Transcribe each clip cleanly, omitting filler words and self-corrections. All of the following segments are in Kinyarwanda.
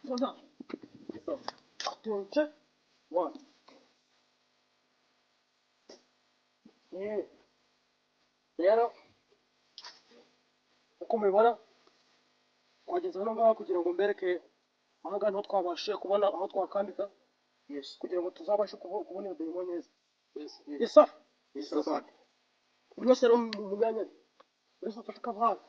向上，attention, one. Rero uko mubibona twageze hano ngaha kugira ngo mbereke aha ngaha niho twabashije kubona aho twakambika kugira ngo tuzabashe kubona iyo demo neza. Isa buri wese rero mu myanya ye, buri wese afata akavanga.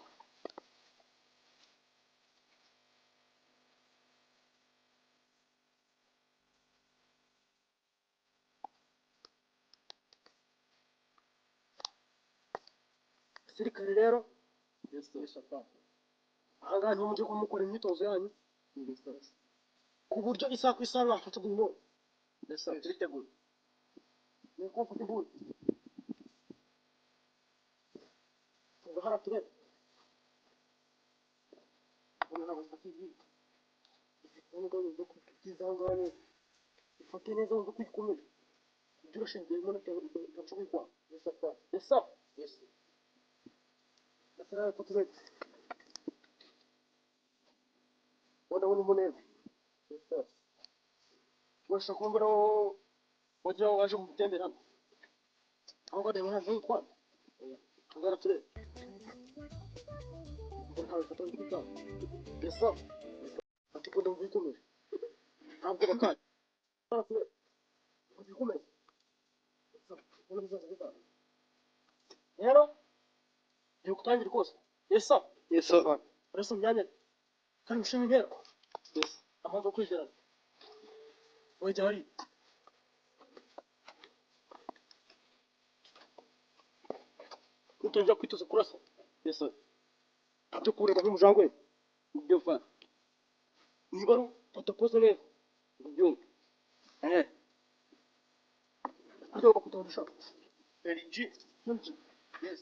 Abasirikare rero aha ngaha niho mujye kuba mukora imyitozo yanyu ku buryo isaha ku isaha mwafata buri munsi. Turiteguye. Ni uko mfata imbunda. Tugahara turebe. Ubona ntabwo mfata ibi. Ubona ntabwo mfata aho ngaho neza. Ufate neza wumve ko ikomeye. Ibyo urashinzwe birimo ntabwo kuyikwa. Yes, sir. Yes. Ndasaba ko turebe. Ndabona umuneza. Urashaka kumbura wagira ngo waje gutembera hano. Aho ngaho ndabona ntabwo yitwara. Tugana turebe. Mbona ntawe ufata nk'ibitabo. Yes, sir. Ati ko ndumva ikomeye. Ntabwo bakanya. Tugana turebe. Ndumva ikomeye. Yes, sir. Mbona bizaza bitanga. Rero ngiye gutangira rwose. Yes, sir. Yes, sir. Uretse mu myanya kandi ushima intera. Yes. Amazi yo kwegerana. Wajya hariya. Nutangira kwitoza kurasa. Yes, sir. Ibyo kureba nk'umujangwe. Ibyo fa. Niba ari fata pose neza. Ubyumva. Eh. Ibyo bakutondesha. LG. Nzi. Yes.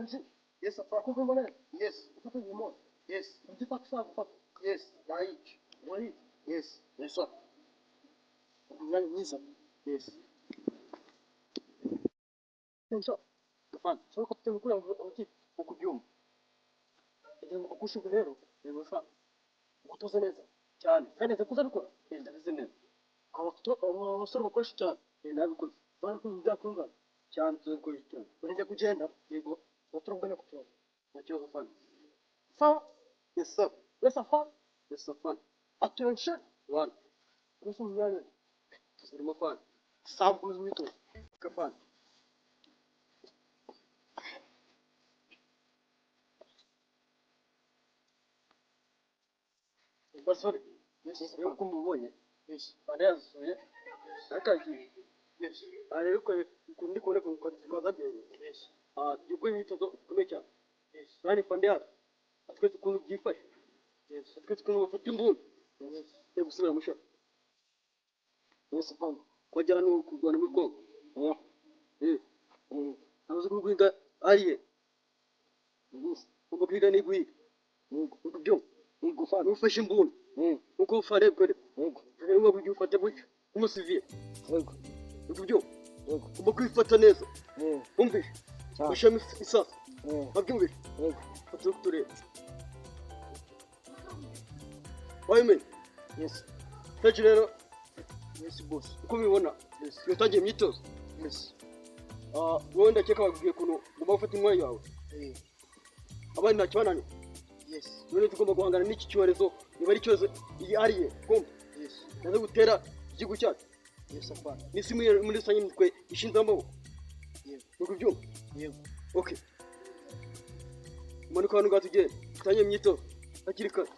Nzi. Yes, sir. Kumva mbona. Yes. Ufata uyu munsi. Yes. Nzi paka gufata. Yes. Right. Wari. Yes. Yes, sir. Umwanya mwiza. Yes. Nzi. Fana. Soko kapiteni mukuru amakipe. Uko ubyumva. Igihe ngo akushinzwe rero. Yego fa. Ugutoze neza. Cyane. Kandi neza kuzabikora. Eh, ndabizi neza. Abasore bakoresha cyane. Eh, nabikoze. Barakoze ibyakungana. Cyane tuzabikoresha cyane. Urajya kugenda. Yego. Baturabugana ku kibazo. Nta kibazo fana. Sawa. Yes, sir. Yes, sir. Yes, sir, fana. Attention. One. Uretse mu myanya. Urimo fana. Sawa, komeza umwitozo. Okay, fana. Basore. Yes, Rero uko mubonye. Yes. Fana yasuye. Nakagiye. Yes. Aha rero ukuntu ndi kubona ukuntu twazabyenye. Yes. Ah, tugiye imyitozo ikomeye cyane. Yes. Kandi fande yacu. Atwese ukuntu byifashe. Yes. Atwese ukuntu bafata imbunda. Yes. Yo gusubira mu shaka. Yes, fana. Kwajya hano kurwana muri Kongo. Yeah. Eh. Ntazi ko guhiga ariye. Yes. Ugomba kwiga ni guhiga. Yego. Uko byumva. Yego, fana. Ufashe imbunda. Uko ufare bwore. Yego. Rero ngo ujye ufate gutya. Umusivile. Yego. Uko byumva. Yego. Ugomba kwifata neza. Wumvishe. Cyane. Ushyiramo isasu. Wabyumvishe. Yego. Fata kutureba. Wabimenye. Yes. Kenshi rero Yes, boss. uko ubibona Yes. iyo utangiye imyitozo Yes. ah, wowe ndakeka bakubwiye ukuntu ugomba gufata intwari yawe Eh. abandi ntacyo bananiwe Yes. none tugomba guhangana n'iki cyorezo niba ari icyorezo iyi ariye kumva Yes. nazo gutera igihugu cyacu Yes, fana. n'isi muri rusange nitwe ishinze amaboko Yego. ni ukubyumva Yego. okay umanuka hano ngaha tugende dutangire imyitozo hakiri kare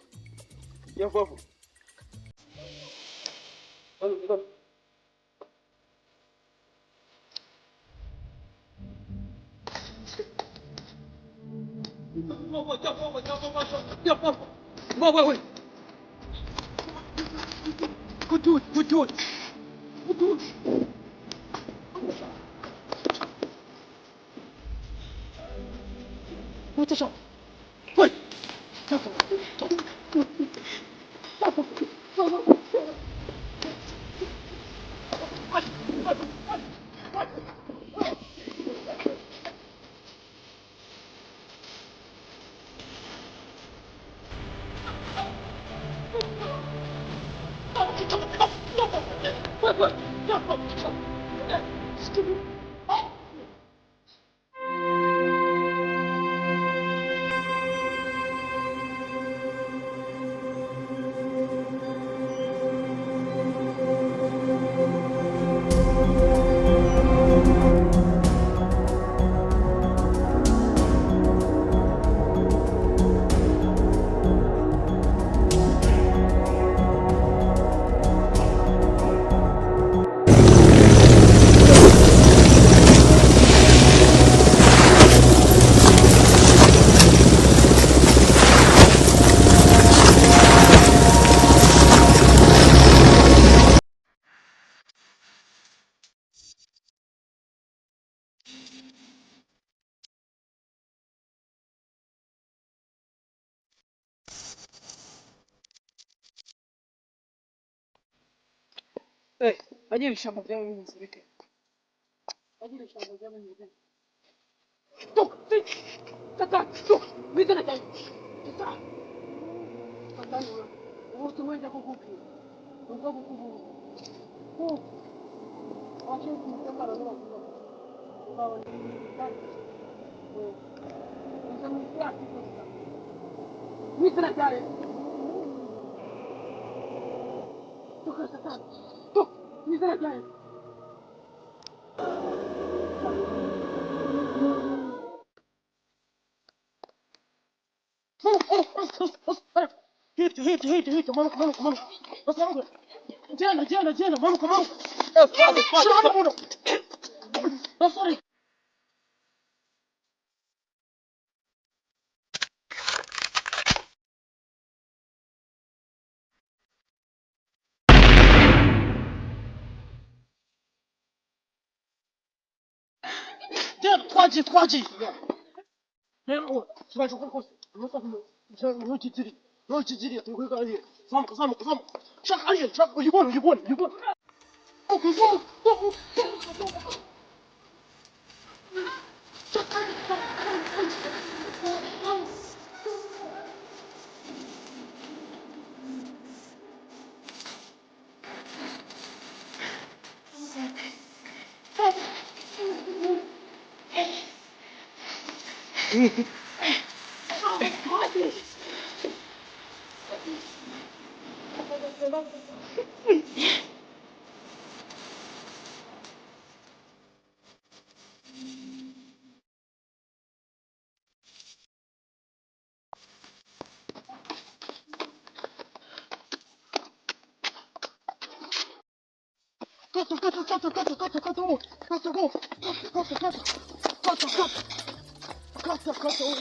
ya vuba vuba. Hano, hano. Bagira ibishyamba byaba bimeze bite? Bagira ibishyamba byaba bimeze bite? Toka! Tata! Toka! Mwizina ryanjye! Tata! Satani we! Ubutumwa njya kukubwira. Ubwo kukubura. Kuko abashinzwe umutekano nibavuga. Uzabona kandi uza mu isi yacu gusa. Mwizina rya Yesu! Toka Satani! Toka! Mwizina rya Yesu! Hirya, hirya, hirya, hirya, manuka, manuka, manuka. Manuka. Genda, genda, genda, manuka, manuka. Shira hano. Basore. Genda, twagiye, twagiye. Rero, twaje gukora kose. Ntukikiri, ntukikiri, turi kuri kariya. Zamuka, zamuka, zamuka. Shaka ariya, shaka, uyibone, uyibone, uyibone. Zamuka, zamuka, zamuka, zamuka. Shaka ariya, shaka, zamuka. Kata, kata, kata, kata, kata, kata, oh, kata, go, kata, kata, kata, kata, kata, kata, kata, oh,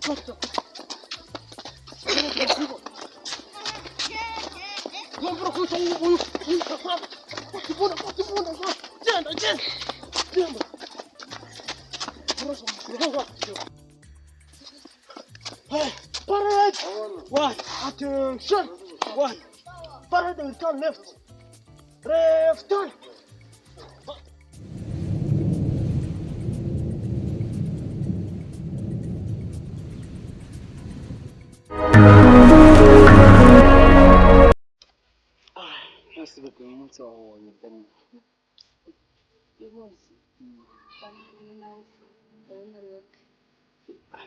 kata, kata. Genda, genda, genda. Hey, parade! One, attention! One, parade and turn left. Left turn. Mwese bebe umunsi wawubonye Dani? Uyu munsi bari nawe ndabona ari wowe.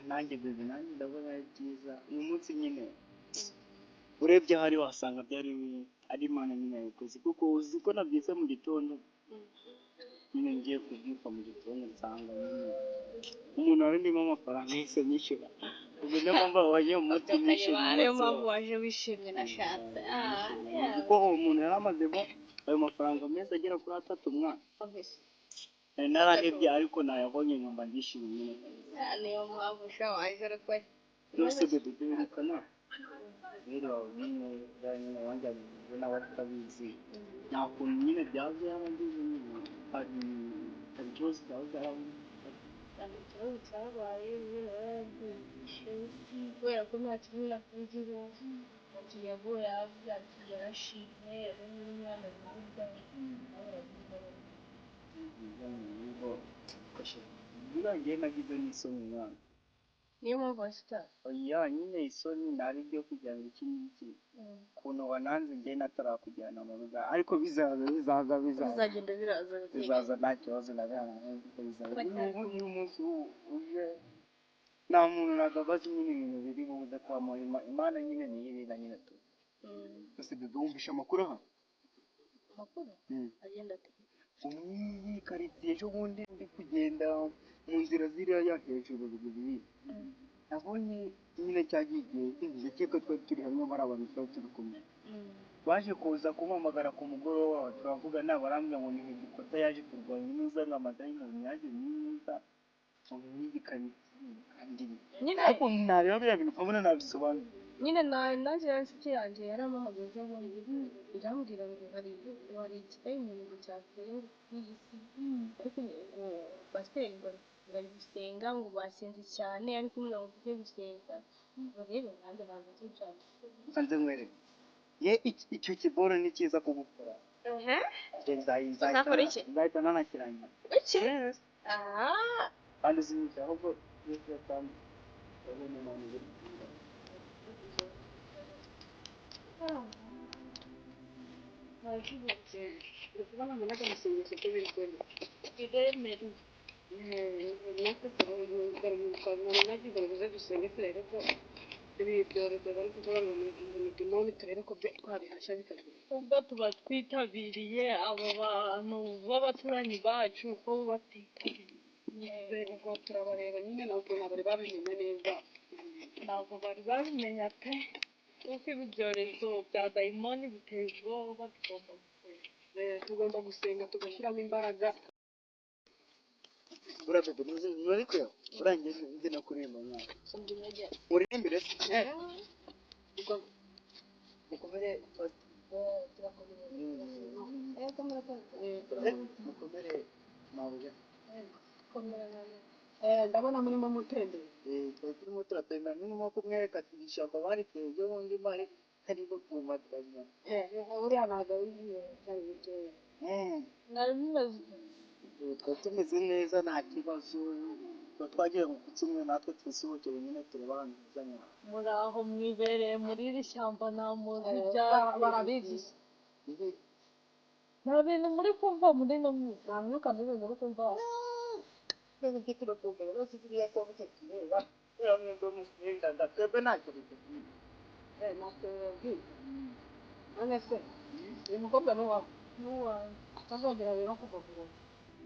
Nanjye bebe, nanjye ndabona ari byiza uyu munsi nyine. Urebye ahari wasanga byari ari Imana nyine yabikoze, kuko uzi ko nabyutse mu gitondo nyine, ngiye kubyuka mu gitondo nsanga nyine umuntu wari ndimo amafaranga yahise anyishyura. Ubwo niyo mpamvu wabonye umunsi nishimye. Niyo Umunsi mpamvu wawe. waje wishimye nashatse. Kuko uwo muntu yari amazemo ayo mafaranga meza agera kuri 3 umwana. Nari narahebye ariko nayabonye nkumva ndishimye nyine. Niyo mpamvu sha waje ariko. Nose bebe, duherukana rero wawe nyine nyine wanjyanye nawe atabizi, nta kuntu nyine byaza yarangiza nyine hari ikibazo cyaza yarangiza. Ikibazo cyabaye yarabyishe kubera ko nta kintu nakuziho. Ati yaguye yavuze ati yarashimye yabonye umwana mwiza. Birangiye nagize n'isoni mwana. Niyo mpamvu wasitara. Oya nyine, isoni ntari ryo kugira ngo iki n'iki, ukuntu wananze njye natarakujyana mu rugo, ariko bizaza, bizaza, bizaza. Bizagenda biraza. Bizaza, nta kibazo na bizaza. Uyu munsi uje nta muntu nagabaza nyine ibintu biri buze kwa muhima. Imana nyine niyo ibina nyine tu. Ese bebe, wumvishe amakuru aha? Amakuru agenda ate? Iyi karitsiye, ejo bundi ndi kugenda mu nzira ziriya ya hejuru ruguru, nabonye nyine cya gihe ndakeka twari turi hamwe muri abantu twari turi kumwe, baje kuza kumpamagara ku mugoroba turavugana, barambwira ngo ni gikota yaje kurwanya inuza ngo amadayimoni yaje myiza ngo n'iyi karitsiye kandi Nyine ariko nareba biriya bintu nkabona nabisobanura. Nyine nanjye ya nshuti yanjye yaramuhagaze ngo irambwira ngo hari ikidayimoni ngo cyateye kuri iyi si, ariko ngo pasiteri ngo bari gusenga, ngo basenze cyane, ariko umwe ngo tujye gusenga. Ubwo rero nanjye ntabwo nzi ibyo. Nze nkwereke ye, icyo kiboro ni cyiza kugukora. Uzakora iki? Nzahita nanakirangira. Iki? Ah, Kandi uzinica ahubwo iyo kandi urabona umuntu uri kugira. Biremewe. Natwe dusenge turebe ko ibi byorezo bari kuvuga ngo ni demoni, turebe ko byo twabihashya bikagira. Ubwo tuba twitabiriye abo bantu b'abaturanyi bacu ko batitabiriye. Ubwo turabareba nyine, ntabwo bari babimenya neza. Ntabwo bari babimenya pe, kuko ibi byorezo bya dayimoni biteye ubwoba, tugomba gusenga. Tugomba gusenga tugashyiramo imbaraga. Buriya bebe nturi kureba, buriya njye nzi no kuririmba mwana. Muririmbire se? Mukomere. Mukomere mabuja. Ndabona murimo mutembera. Twari turimo turatembera, nurimo kumwereka ati ishyamba bariteye ejo bundi mari ariko kuma turamenya. Buriya ntabwo ari ibyo. Nari bimeze. Twari tumeze neza, nta kibazo. Tuba twagiye ku cyumweru natwe twisuhukire nyine, tureba ahantu heza nyine. Muri aho mwibereye muri iri shyamba, nta muntu ibyawe. Barabizi. Nta bintu muri kumva muri ino minsi, nta myuka mibi muri kumva. Twebwe ntacyo bitubwiye. Ntacyo bibabwiye. None se uyu mukobwa ni uwawe? N'uwanjye. Utazongera rero kuva ku rugo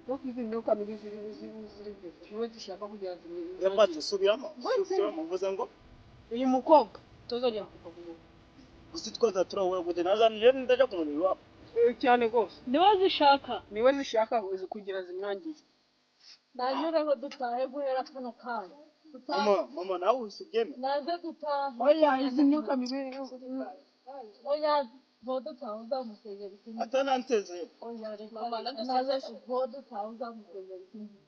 kuko izi myuka mibi ziri ziri niwe zishaka kugira ngo Yamaze subiramo subiramo, uvuze ngo uyu mukobwa utazongera kuva ku rugo. Gusa twaza turahura gute nazanije ndajya ku mubiri wabo. Cyane rwose. Niwe zishaka. Niwe zishaka kugira zimwangize. Nanyureho dutahe guhera kano kanya. Dutahe. Mama, mama, nawe usubyeme. Naze dutahe. Oya, izi myuka mibi. Oya, bo dutahe uzamusezera ikindi. Atanansezeye. Oya, reka naze, bo dutahe uzamusezera ikindi.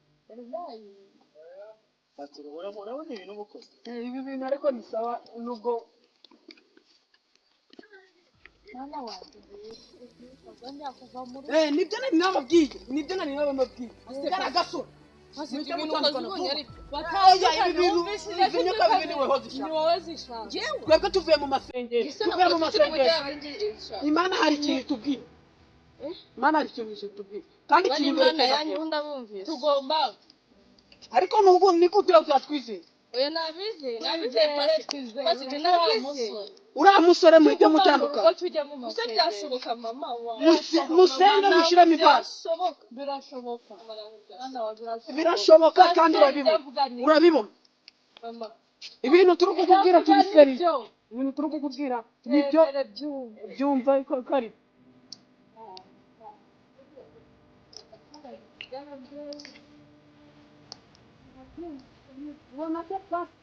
Ati urabona ibintu uba ukoze. Ibi bintu ariko ni sawa nubwo. Mwana wanjye, uzongera kuva muri Nibyo nari nababwiye, nibyo nari nababwiye. Kariya gasore muhite mutandukana vuba. Oya, ibi bintu, izi myuka mibi ni wowe zishaka. Ni wowe zishaka. Twebwe tuvuye mu masengesho, tuvuye mu masengesho, Imana hari ikintu itubwiye, Imana hari ikintu itubwiye kandi kiri imbere Imana yanyu cyane. ndabumvise. Tugomba Ariko n'ubu ni gute twizeye? Oya, nabizeye, nabizeye twizeye pasi, uriya nabizeye. musore. Uriya musore muhite mutandukana. Ubwo tujya mu Ese masengesho. byashoboka, mama wawe? Musenge mushyiremo imbaraga. Birashoboka, birashoboka. Mwana wawe, birashoboka. Birashoboka kandi urabibona. Ndavuga ni Urabibona. Mama. Ibintu turi kukubwira turi seri. Nibyo. Ibintu turi kukubwira nibyo. Byemere byumve. Byumva ko ari ubona ko pasi.